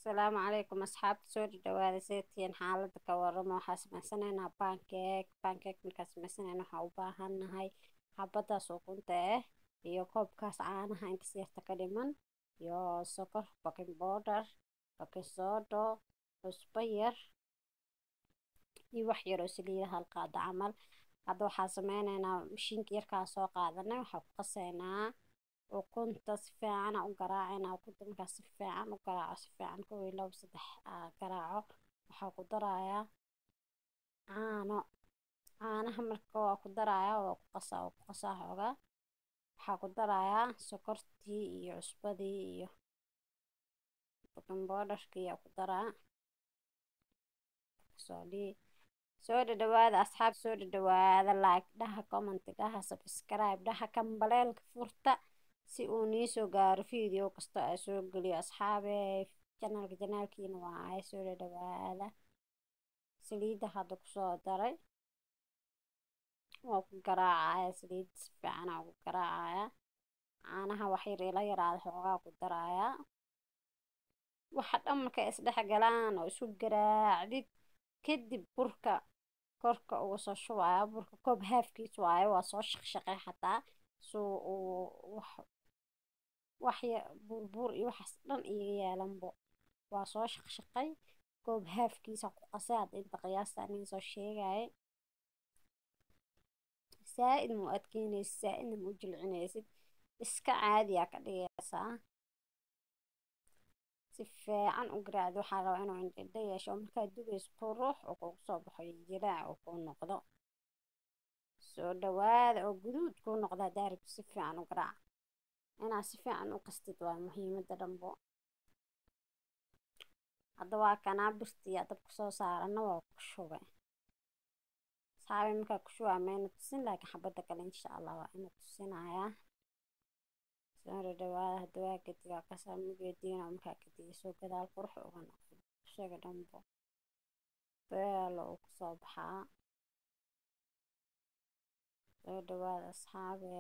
Asalaamu calaykum asxaabta, soo dhawaada. Seetiyan xaalada ka warama? Waxaa sameysanaynaa pancake. Pancake markaa sameysanayna waxaa u baahannahay xabadaas ukunta ah iyo koobkaas caanaha intas yarta ka dhiman iyo sokor, baking powder, baking soda, cusbo yar iyo wax yar oo saliida, hal qaado camal. Hadda waxaa sameynaynaa mashiinka yarkaa soo qaadanay, waxaa ku qasaynaa ukunta. Si fiican u garaacayna ukunta. Markaa si fiican u garaaco, si fiican kow iyo labo saddex garaaco, waxaa ku darayaa caano. Caanaha marka waa ku darayaa, waa ku qasaa, waa ku qasaa xoogaa. Waxaa ku darayaa sokortii iyo cusbadii iyo baking powderkii yaa ku daraa. Soo dhadhawaada asxaab, soo dhadhawaada. Like dhaha, comment dhaha, subscribe dhaha, kambaleelka furta si uu nii soo gaaro video kasta ay soo geliyo. Asxaabe, channelka channelkiina waa. Soo dhadhawaada. Saliidda hadda kusoo daray, waa ku garaacaya saliid, si fiican aa ugu garaacaya. Caanaha wax yar ila yaraada xoogaa ku darayaa. Waxa dhan markay isdhex galaan oo isu garaacdid kadib, burka korka uga soo shubaya. Burka koob haafkiis waaye, waa soo shaqshaqay xataa suu uu wax wax buurbuur iyo waxaas dhan iiga yeelanbo. Waa soo shaqshaqay, koob haafkiisa ku qasay. Hadda inta qiyaasta aniga soo sheegaya, saa-id ma u adkeynaysid, saa-idna ma u jilcinaysid, iska caadiyaa ka dhigaysaa. Si fiican u garaacdi. Waxaa rabaa inuu indhindho yeesho oo markaad dubayso qurux oo kugu soo baxo, jilaac oo kuu noqdo. Soo dhawaada. Oo guduud kuu noqdo haddaa rabto, si fiican u garaac. Inaad si fiican u qastid waa muhiimada dhanbo. Hadda waa kanaa, birtiyaa dabka soo saarana, waa ku shubay. Asxaabi, markaa ku shubaa mayna tusin, laakiin xabadda kale insha Allah waa ina tusinayaa. Soo dhawaada. Hadda waa gedigaa kasaa mugeediina. Markaa gediga soo gadaal qurux uga noqdo, isaga dhanbo beelo uu kusoo baxaa. Soo dhawaada asxaabe.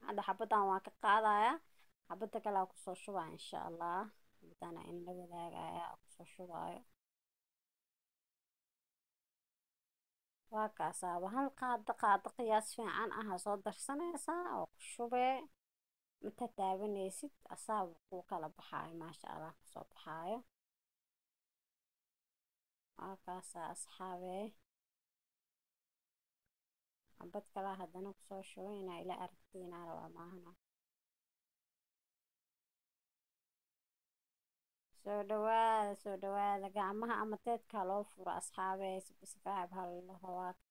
Hadda xabaddan waa ka qaadayaa, xabadda kale aa kusoo shubaa insha Allah. Xabadana in la wadaagaya aa kusoo shubaayo. Waa kaasaaba, hal qaado, qaado qiyaas fiican ah soo darsanaysaa oo ku shubee. Inta taabanaysid asaaba kuu kala baxaayo, maasha Allah, kusoo baxaayo. Waa kaasaa asxaabe, xabad kalaa haddana kusoo shubay. Inaa ila aragtiinaa rabaa maahana. Soo dhawaada, soo dhawaada. Gacmaha ama teedka loo furo asxaabe, subscribe ha la waa.